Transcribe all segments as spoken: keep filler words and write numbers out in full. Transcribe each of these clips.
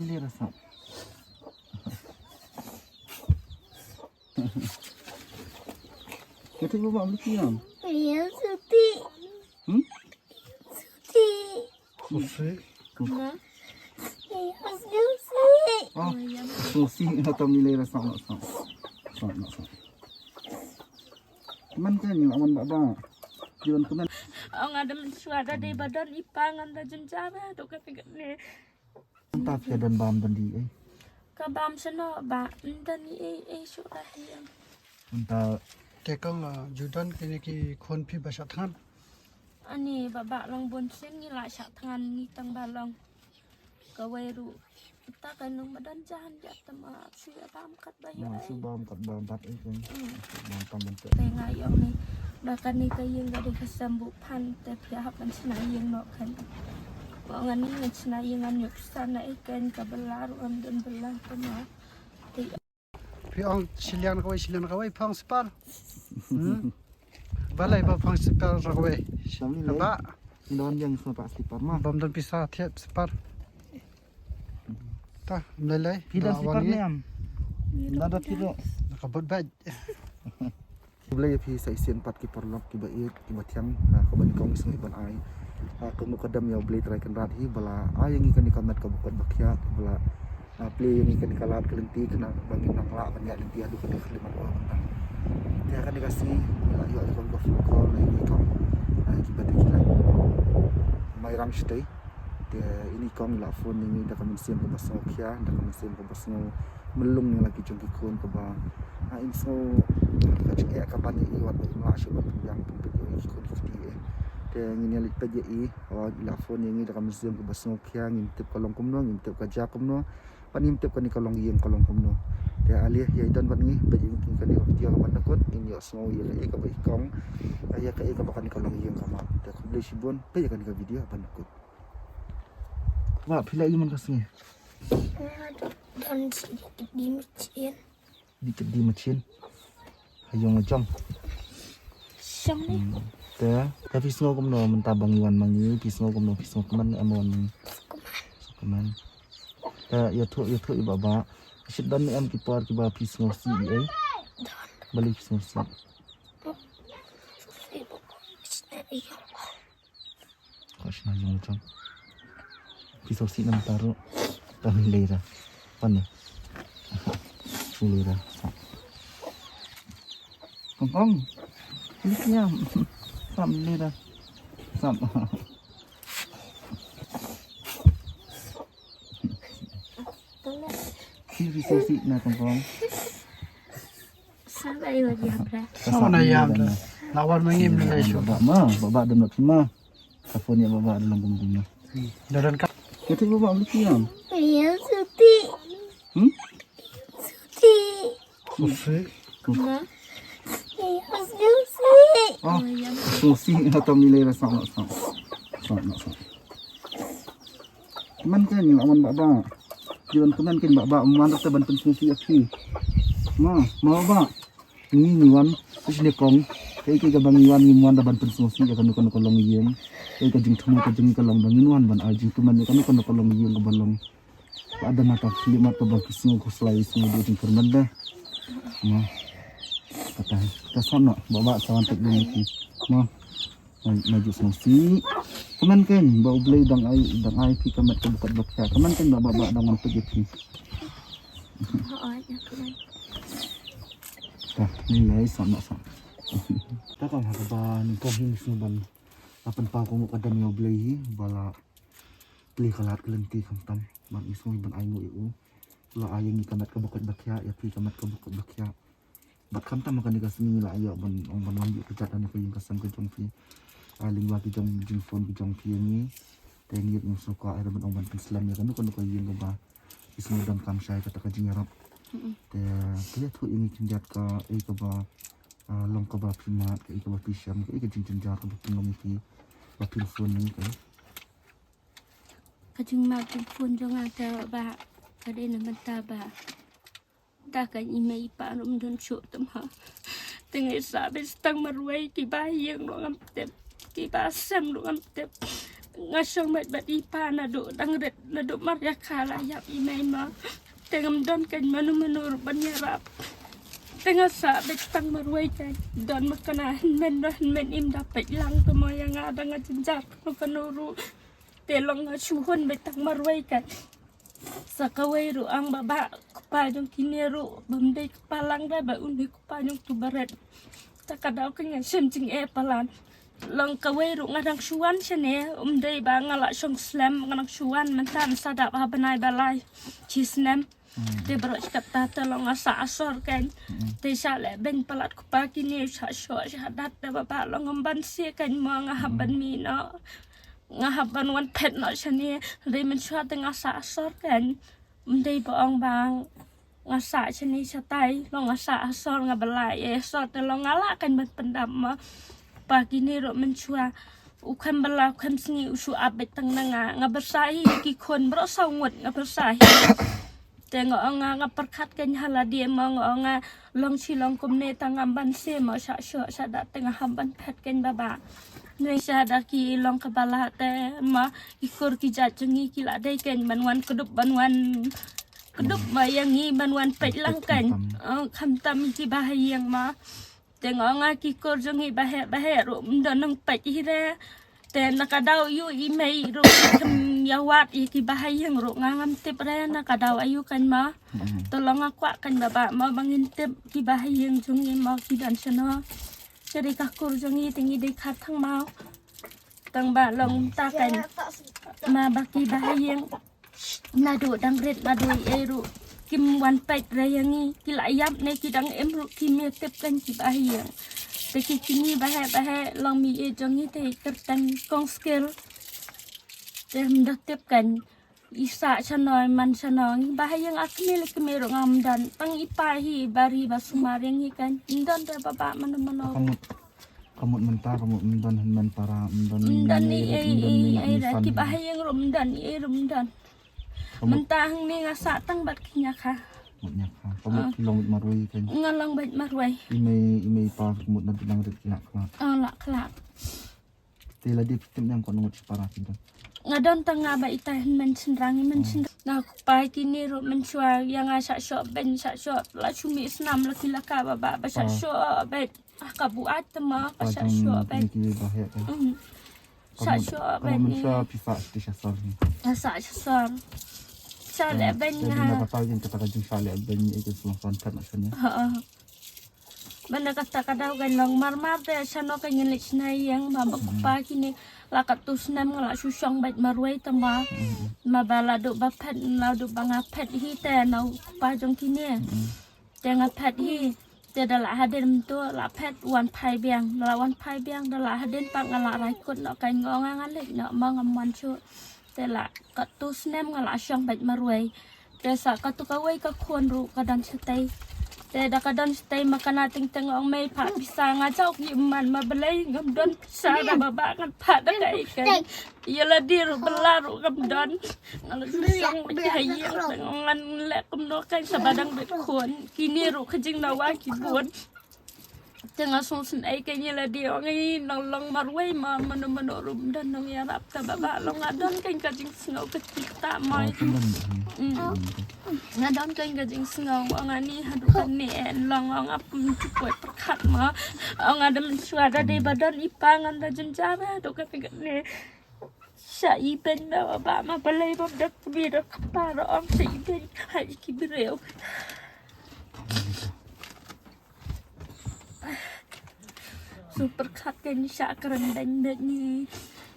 Lei ra sap. Kata ba ba mesti am. Iya, suti. Hmm? Suti. Susi. Ma. Iya, suti. Oh, susi. Kata ni lei ra sap, sap. Sap, sap. Man kan ni aman ba ba. Jiran kunan. Ong ada mensuada de badan ipang anda jenjara dok kata ni. Mynta phi don bam don di ei. Ka bam seno ba don di ei ei shu ahi. Mynta te kong, ah, ju don kine ki khun phi ba sha thngan. Ani ba ba long bun sien ngi la sha thngan ngi tang ba long. Kawei ruh. Mynta ka nong ba don jan ja tama shu ya bam kat ba ya. Shu bam kat bam bat ei kan. Shu bam tam mynta. Te nga ïong ni ba kane ka ïing ka dei ka sem bu phan te phi hap ban shna ïing noh kan. Ba ngan ni ngan shna ïing ngan ïoh pisa na ei kan ka bela ruh am don bela tama. Te phi ong shiliang kawei, shiliang kawei, phong sipar. Hmm. Balei ba phong sipar kawei. Sham ni lei. Ba. Ni don yang sipar sipar ma. Bam don pisa thiat sipar. Ta, lei lei. Phi don sipar ni am. Nada phi don. Ka bot baj. Khublei ïa phi sa shisien pat ki paralok kiba ïeit kiba thiang, na kaba nyngkong ngi sngew ban ai, ah, ka nguh ka dem ïa U Blei Trai Kynrad hi ba la ai ïa ngi kane ka met kaba koit ba khiah, ba la, ah, plie ïa ngi kane ka lad ka lynti khnang ba ngin nang lah ban ïaid lynti haduh kane ka khyllipmat ba mynta. Te ha kane ka sngi ngi la ïoh ïa ka phone call na ïa ngi kam, ah, kiba dei ki la Mairang shatei. Te ine i kong i la phone ïa ngi da ka mynsiem kaba sngewkhia, da ka mynsiem kaba sngew mylung ïa la ki jong ki khun kaba, ah, in sngew ka jingeh ka ban ïa i wat ba im lah shuh ban pynbiang pynpeit ïa i ki khun ki kti eh. Te ngin ïa leit peit ïa i, oh, i la phone ïa ngi da ka mynsiem kaba sngewkhia, ngim tip ka long kumno, ngim tip ka jia kumno, bad ngim tip kane ka longïing ka long kumno. Te ale ïa i don bad ngi, peit ïa ngi kane ka video ka ban da kut, ngin ïohsngew ïa kaei kaba i kong, ïa kaei kaba kane ka longïing ka mad. Te khublei shibun, peit ïa kane ka video ban da kut. Wa, phi la ïa man ka sngi. Don shi dikit di machin. Dikit di machin. Ha ïong la jong. Shong ni. Hmm. Te, te phi sngew kumno mynta ba ngi wan ma ngi, phi sngew kumno, phi sngew kmen em wan ma ngi. Kmen. Te, ïathuh, ïathuh ïa ba ba. Shit don em ki por kiba phi sngew sih ei. Balei phi sngew sih. Ka shna jong jong. Phi sngew sih namar tang lei ra. Pan ne. Lei ra. Kong kong. Ni siam. Sam lei ra. Sam. Phi sngew sih na kong kong. Sa ba ïa ba ïa bra. Sa ba na ïa bra. Na wan ma ngim na ïa shu. Ba ma, ba ba dem na phi ma. Ka phone ïa ba ba da long kum kum na. Da dan ka. Kata ba ba mesti am. Ïa suti. Hmm? Suti. Susi. Ma. Ïa suti. Oh, susi na tam ni lei ra sa na sa. Sa na sa. Man kan ïa man ba ba. Jiran kunan kan ba ba man ta ban pynsngewsih ïa phi. Ma, ma ba. Ngi ngi wan, phi ne kong. Kaei kaei kaba ngi wan ngi wan da ban pynsngewsih ïa kano kano ka longïing. Kaei ka jingthmu ka jong ngi ka long ba ngin wan ban ai jingkmen ïa kano kano ka longïing kaba long. Ba da na ka khyllipmat kaba ki sngew khuslai sngew dei jingkyrmen de. Ma. Kata ka sa noh ba ba sa wan tek dei ki. Ma. Nai, nai ju sngewsih. Kmen kein ba U Blei dang ai, dang ai phi ka met kaba koit ba khiah. Kmen kein ba ba ba dang wan peit ïa phi. Hooid, ïa kmen. Ka, ni lei sa noh sa. Ta ka ha kaba nyngkong hi ngi sngewbha ban la pynpaw ka nguh ka dem ïa U Blei hi ba la plie ka lad ka lynti khamtam. Bad ngi sngewbha ban ai nguh ïa u. La ai ïa ngi ka met kaba koit ba khiah, ïa phi ka met kaba koit ba khiah. Bad khamtam ha kane ka sngi la ïoh ban ong ban wan ïuh kjat ha kane ka ïing ka sem ka jong phi. Ah, lyngba ki jong jingphone ki jong phi ïa ngi. Te ngi ïoh sngewkwah ïa ban ong ban pynslem ïa kano kano ka ïing kaba ki sngewdon kam shai kata ka jingïarap. Mm-mm. Te ka ïathuh ïa ngi khyndiat kaei kaba, ah, long kaba phi mad, kaei kaba phi shem, kaei ka jingjynjar kaba pynlong ïa phi ba phin phone ïa ngi ka. Ka jingmad jingphone jong nga te ba ka dei na mynta ba. Da ka i mei i pa ruh ym don shuh te ma. Te ngi sa bes tang marwei kiba ïeng ruh ngam tip. Kiba sem ruh ngam tip. Nga shong bad bad i pa naduh dang rit, naduh mar ïa ka la ïap i mei ma. Te ngam don keiñ mano mano ruh ban ïarap. Te nga sah bad tang marwei keiñ. Don ma kane hynmen noh hynmen im da peit lang te mo ïa nga da nga jynjar kano kano ruh. Te long nga shu hun bad tang marwei keiñ. Sa kawei ruh ong ba ba kpa jong kine ruh bym dei kpa lang da ba un dei kpa jong tu baret. Ta ka daw ka nga shem jingeh palat. Long kawei ruh nga dang shu wan shane, um dei ba nga la shong slem, nga dang shu wan mynta sa dap ha bnai ba lai shi snem. Te baroh shi katta te long nga sah asor keiñ. Te sah leh beiñ palat kpa kine sah shoh sah dat te ba ba long ngam ban sie keiñ mo nga hap ban mih noh. Nga hap ban wan phet noh shane, dei mynshuwa te nga sah asor keiñ. Um dei ba ong ba nga sah shane shatai, long nga sah asor nga ba la ïa asor te long nga lah keiñ ban pyndap ma. Pa kine ruh mynshuwa u khem ba la u khem sngi u shu ap beit tang na nga, nga ba sah hi ki khun baroh saw ngut nga ba sah hi. Te nga ong nga, nga pyrkhat keiñ ha lade ma, nga ong nga long shi long kumne tang ngam ban sie ma, sah shoh sah dat te nga hap ban phet keiñ ba ba. Ngi sah da ki long kaba la te ma, ki kur ki jait jong ngi ki la dei keiñ ban wan kdup ban wan kdup ma ïa ngi ban wan peit lang keiñ. Khamtam. Oh, khamtam ki bahaïing ma. Te nga ong nga ki kur jong ngi baheh baheh ruh ym don nang peit hi re. Te na ka daw ïu i mei ruh khem ïa wad ïa ki bahaïing ruh nga ngam tip re na ka daw aïu keiñ ma. To long nga kwah keiñ ba ba ma ba ngin tip ki bahaïing jong ngi ma ki don shano. Ka dei ka kur jong ngi te ngi dei kha thang ma. Tang ba long ta keiñ ma ba ki bahaïing. Naduh dang rit naduh ei ruh kim wan peit re ïa ngi, ki la ïap ne ki dang im ruh kim ïa tip keiñ ki bahaïing. Te ki kine baheh baheh long mi ei jong ngi te kyrteng kong Skil. Te ym da tip keiñ i sah shano i man shano, ngi bahaïing a kmie le kmie ruh ngam don. Tang i pa hi ba ri ba sumar ïa ngi keiñ ym don te ba ba mano mano. Ka mut, ka mut mynta ka mut ym don hynmen para, ym don. Ym don ei ei ei ei re ki bahaïing ruh ym don ei ruh ym don. Mynta hangne nga sah tang bad ki ñiakha. Mut ñiakha. Ka mut ki long beit marwei keiñ. Nga long beit marwei. I mei i mei pa ka mut na bilang rit ki la khlad. Oh la khlad. Te lade phi tip ne em ko ngut shi para phi don? Nga don tang nga bad ita hynmen shynrang, hynmen shynrang. Nga kpa kine ruh mynshuwa ïa nga sah shoh beiñ sah shoh la shu mih snam la ki la ka ba ba ba sah shoh beiñ. Ah ka buaid te ma ka sah shoh beiñ. Ki baheh keiñ. Sah shoh beiñ ni. Ka mut mynta phi sah sha sor ni. Nga sah sha sor. Sah leh beiñ nga. Kata ka jing sah leh beiñ ni ka song son kat na sha ni. Ha. Bad na kata ka daw keiñ long mar mar te shano ka ngin leit shna ïing ma ba kpa kine la katto snem nga la shu shong beit marwei te ma. Ma ba la duh ba phet la duh ba nga phet hi te na u kpa jong kine. Te nga phet hi. Te da la hadien mynta la phet wan phai biang, da la wan phai biang da la hadien pat nga la rai kut noh keiñ nga ong nga leit noh ma ngam wan shuh. Te la katto snem nga la shong beit marwei. Te sa katto kawei ka khun ruh ka don shatei. Te da ka don shatei ma kane teng teng ong mei phah pisa nga jaw ki man ma balei ngam don pisa da ba ba ngan phah da kaei keiñ. Ïa lade ruh ba la ruh ngam don. Nga la shu shong beit ha ïing te nga ong ngan leh kumno keiñ sa ba dang beit khun. Kine ruh ka jingdawa ki bun. Te nga sngewsynei keiñ ïa lade ong i nang long marwei ma mano mano ruh ym don nongïarap te ba ba long nga don keiñ ka jingsngew ka jingktah mai. Nga don keiñ ka jingsngew ong ani haduh kane en long ong ap ym ju poi pyrkhat ma. Ong nga da mynshuwa da dei ba don i pa ngan da jynjar haduh kane kane. Sha i beiñ da ba ma balei bym da kmie da kpa da ong sha i beiñ ha i ki briew. Shu pyrkhat keiñ sha kren beiñ beiñ ni.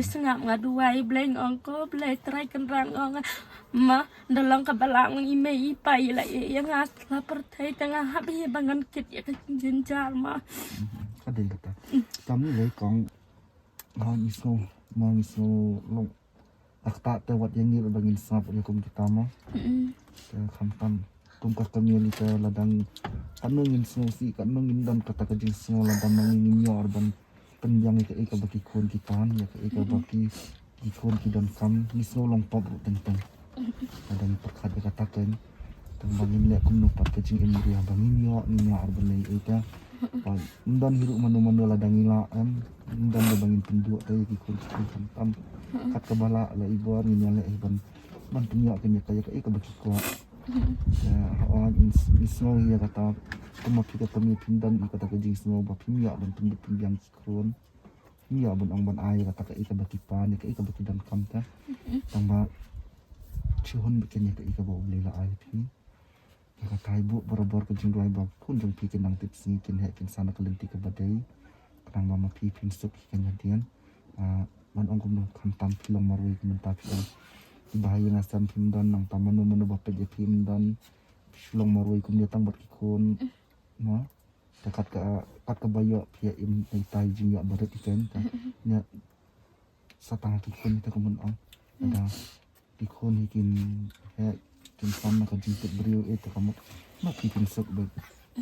Sngap nga duwai Blei ong ko Blei Trai Kynrang ong ma da long ka ba la ong i mei i pa i la ïa nga la pyrthei te nga hap hi ba ngan kit ïa ka jingjynjar ma. Ka dei kata. Kam ni lei kong. Nga ngi sngew, ma ngi sngew long. Ak ta te wat ïa ngi ba ngin sngap ïa kum kita ma. Te khamtam kum ka kmie lei te lada katno ngin sngew sih katno ngin don kata ka jingsngew lada ma ngi ngin ïoh ban pynbiang ïa kaei kaba ki khun ki tan ïa kaei kaba ki khun ki donkam ngi sngew long pop ruh teng teng. Lada ngi pyrkhat ïa kata keiñ. Tang ba ngin leh kumno pat ka jingim ria ba ngin ïoh ngin ïoh ar ban leh ïa ka. Ba ym don hi ruh mano mano lada ngi la em ym don ba ngin pynduh te ki khun ki khun khamtam. Kat kaba lah la i bor ngin ïaleh hi ban ban pynïoh kane ka ïa ka ïa kaba ki kwah. Te hooid, ngi sngew ïa kata, kumba phi kata, phim don ïa kata ka jingsngew ba phim ïoh ban pynbit pynbiang ki khun. Phim ïoh ban ong ban ai ïa kata ka ïa kaba ki pan, ïa ka ïa kaba ki donkam te. Tang ba shibun bad kane ka ïa kaba U Blei la ai phi. Ïa kata hi buh barabor ka jingduwai ba khun jong phi kin nang tip sngi, kin heh kin san ha ka lynti kaba dei. Khnang ba ma phi phin suk hi kane hadien. Ah, ban ong kumno, khamtam phi long marwei kumta phi long. Kiba ha ïing ha sem phim don, nangta mano mano ba peit ïa phi phim don. Phi long marwei kumne tang bad ki khun. Mo. Te kat ka, kat kaba ïoh phi ïa im ïa ita i jingïoh barit ïa phi te. Ïa sa tang ki khun te kumno ong. Ada ki khun hi kin heh kin san na ka jingtip briew, eh, te ka mut ma phi kin suk bad.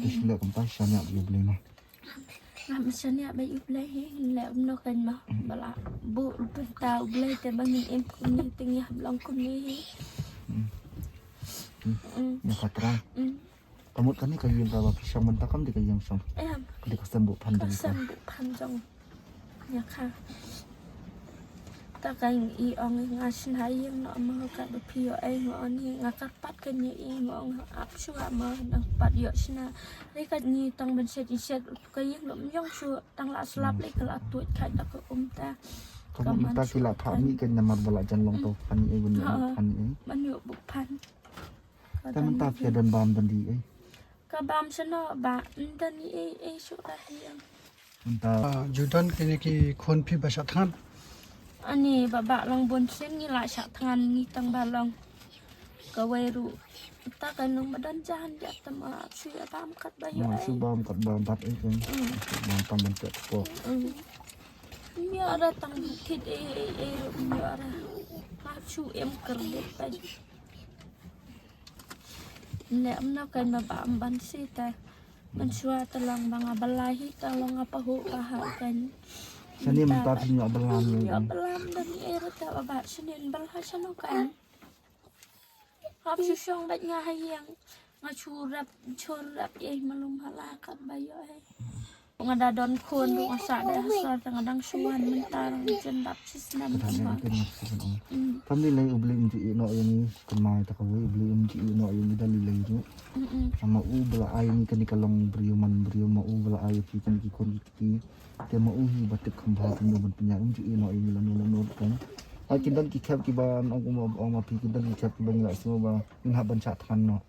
Te shu leh kumta, shaniah bad U Blei ma. Ngam shaniah bad U Blei hi, leh kumno kan ma. Ba la buh bynta U Blei te ba ngin im kumne, te ngi hap long kumne hi. Mm. Ïa ka trai. Ka mut kane ka ïing kaba phi shong mynta kam dei ka ïing shong. Em. Ka dei ka sem buh phan jong ka. Ka sem buh phan jong. Ïa ka. Ta ka ïing i ong i nga shna ïing noh ma ka ba phi ïoh ei nga on hi nga kyrpad kane ïing nga ong ap shuwa ma nang pat ïoh shna. Re ka ngi tang ban shet i shet ka ïing noh myong shuwa tang la slap le ka la tuid khat da ka um ta. Ka mut mynta ki la phah mih ka namar ba la jan long to phan ei ban ïoh buh phan ei. Ban ïoh buh phan. Te mynta phi don bam don dih ei? Ka bam shano ba don dih ei ei shu da hi ang. Mynta ju don kine ki khun phi ba shah thngan. Ani ba ba long bun sien ngi la shah thngan ngi tang ba long. Kawei ruh ta ka nung ba don jan ja ta ma shu ïa bam kat ba ïa. Mo shu bam kat ba bat ei kan. Shu bam tang ban tek ko. Ïa ra tang thit ei ei ei ruh ïa ra. Ma shu em kerdit ba. Leh kumno kan ma ba am ban si ta. Mynshuwa ta long ba nga bylla hi ta long nga pahuh ba ha kan. Shane mynta phi ïoh bylla ne? Ïoh bylla mynta ni eh ta ba ba shane bylla shano kan. Hap shu shong bad nga ha ïing. Nga shu rep shu rep eh malum hala kat ba ïoh eh. Nga da don khun ruh nga sah da ha sor te nga dang shu wan mynta dang jen dap shi snem ma. Kam lei lei U Blei um ju ïeh noh ïa ngi, kynmaw ïa ta kawei U Blei um ju ïeh noh ïa ngi da lei lei ruh. Ama u ba la ai ngi kane ka long briew man briew, ma u ba la ai ïa phi kane ki khun ki kti. Te ma u hi ba tip kham bha kumno ban pynïaid, um ju ïeh noh ïa ngi lano lano ruh kan. Ai kin don ki khep kiba ong, ong ma phi kin don ki khep kiba ngi la sngew ba ngin hap ban shah thngan noh.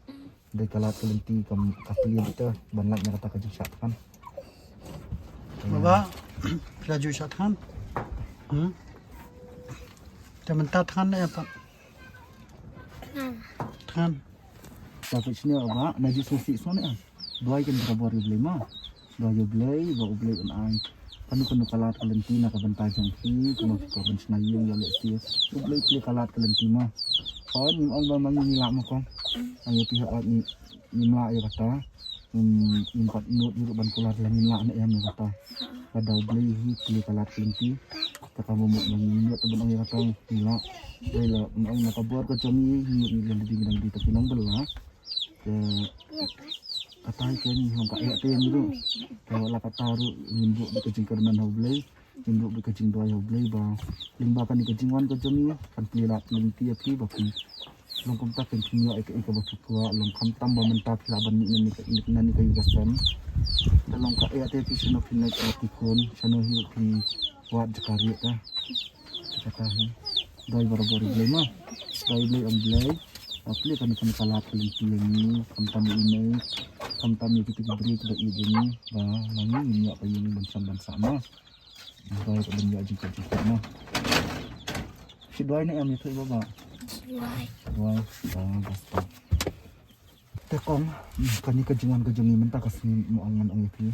Dei ka lad ka lynti kam ka plie bita ban lait na kata ka jingshah thngan. Baba, phi la ju shah thngan? Hmm? Te mynta thngan ne pat? Thngan. Thngan. Sa phi sne baba, na ju sngewsih sne. Duwai kan barabor ïa U Blei ma. Duwai ïa U Blei ba U Blei un ai kano kano ka lad ka lynti na ka bynta jong phi, kumba phi kwah ban shna ïing ïa lehse U Blei plie ka lad ka lynti ma. Hooid, ngim ong ba ma ngi ngi lah ma kong. Ngi ïa phi hooid ngi ngim lah ïa kata. Ngim, ngim pat nud ïa ruh ban kular leh ngim lah ne em ïa kata. Lada U Blei hi plie ka lad ka lynti. Te ka mut ba ngim nud te ban ong ïa kata ngi lah. Dei la ban ong na ka bor ka jong ngi ngi ngi leh ding dang dei ta ki nongbylla. Te kata hi te ngi long ka eh te ngi ruh. Te wat la kata ruh ngin buh beit ka jingkyrmen ha U Blei. Ngin buh beit ka jingduwai ha U Blei ba lyngba kane ka jingwan ka jong ngi kan plie lad lynti ïa phi ba phi long kumta kan pynïoh ïa kaei kaba phi kwah, long khamtam ba mynta phi lah ban mih na kane ka ïing ka sem. Te long ka eh te phi shano phin leit ïa ki khun, shano hi phi wad jaka rieh ta. Kata hi. Duwai barabor ïa U Blei ma. Duwai ïa U Blei, ong Blei. Ba plie kane kane ka lad ka lynti ïa ngi, khamtam ïa i mei, khamtam ïa kita ki briew kiba ïeit ïa ngi, ba ma ngi ngin ïoh ka ïing ban shong ban sah ma. Duwai ka ban ïoh jingkyrkhu ma. Shi duwai ne em ïa phi baba. Duwai. Duwai. Ba basta. Te kong, kane ka jingwan ka jong ngi mynta ka sngi mo ong ngan ong ïa phi.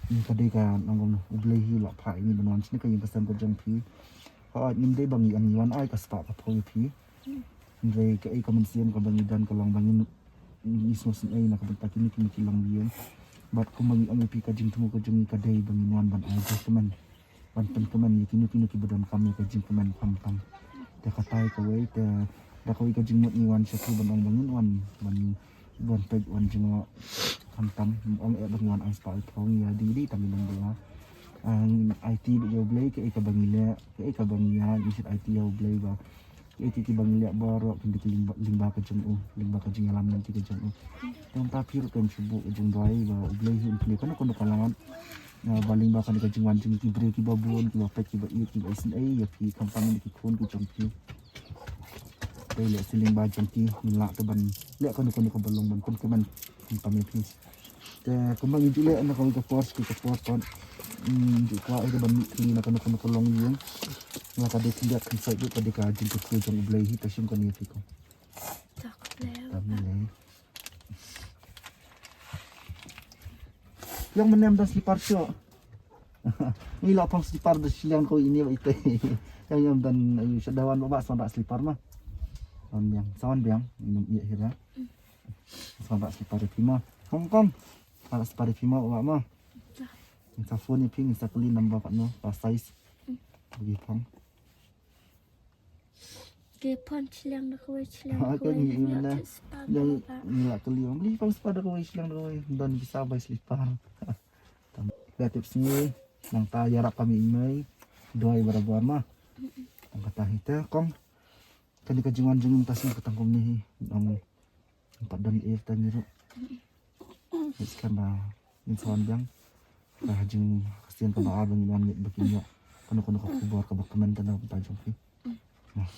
Ngi ka dei ka nang ong U Blei hi la phah ïa ngi ban wan shane ka ïing ka sem ka jong phi. Hooid ngim dei ba ngi ong ngi wan ai ka spah ka phew ïa phi. Hynrei kaei ka mynsiem kaba ngi don ka long ba ngin ngi sngewsynei na ka bynta kine kine ki longïing. Bad kumba ngi ong ïa phi ka jingthmu ka jong ngi ka dei ba ngin wan ban ai jingkmen. Ban pynkmen ïa kino kino kiba donkam ïa ka jingkmen khamtam. Te katai kawei te da kawei ka jingmut ngi wan sha phi ban ong ba ngin wan ban wan peit wan jngoh khamtam. Ong eh ba ngin wan ai spah ai phew ïa dei dei tang ngi long bylla. Ang aiti bad ïa U Blei, kaei kaba ngi leh, kaei kaba ngi ïa, ngi shait aiti ïa U Blei ba kaei kaei kiba ngi leh baroh kin dei ki lyngba, lyngba ka jong u, lyngba ka jingïalam lynti ka jong u. Te mynta phi ruh kan shu buh ka jingduwai ba U Blei hi un plie kano kano ka lad, ah, ba lyngba kane ka jingwan jong ki briew kiba bun, kiba peit, kiba ïeit, kiba isynei ïa phi, khamtam ïa ki khun ki jong phi. Te lehse lyngba jong ki ngin lah te ban leh kano kano kaba long ban pynkmen khamtam ïa phi. Te kumba ngi ju leh na kawei ka por sha kawei ka por pat, mm, ju kwah ïa ka ban mih khlieh na kano kano ka longïing. La ka dei khyndiat khynsoit ruh ka dei ka jingkyrkhu jong U Blei hi, te shim kane ïa phi ko. Te khublei. Te khublei. Ïa, mynne ym don slipar shuh. Ngi la phong slipar da shiliang ko ini ba ite. Ïa, ym don, ayu, sha dawan ba, ba sa ba slipar ma. Wan biang, sa wan biang, minum ïa hira. Sa ba slipar ïa phi ma. Hong Kong. Ba slipar ïa phi ma, ba ma. Ngin sa phone ïa phi, ngin sa kylli number katno, ba size. Bagi phong. Ki phong shiliang da kawei shiliang da kawei, ngi ïa, ngi la kylli ong, "Beli phong slipar da kawei shiliang da kawei." Don ki sa bai slipar. Tam, da tip sngi, nangta ïarap kami i mei, duwai barabor ma. Tang kata hi te, Kong. Kane ka jingwan jong ngi mynta sngi ka tang kumne hi. Ong, Pat don eh tang ruh. Ngi skhem ba ngin sa wan biang. Ka jingkynmaw ba ngin wan ngeit ba kin ïoh kano kano ka khubor kaba kmen kane ka bynta jong phi. Nah.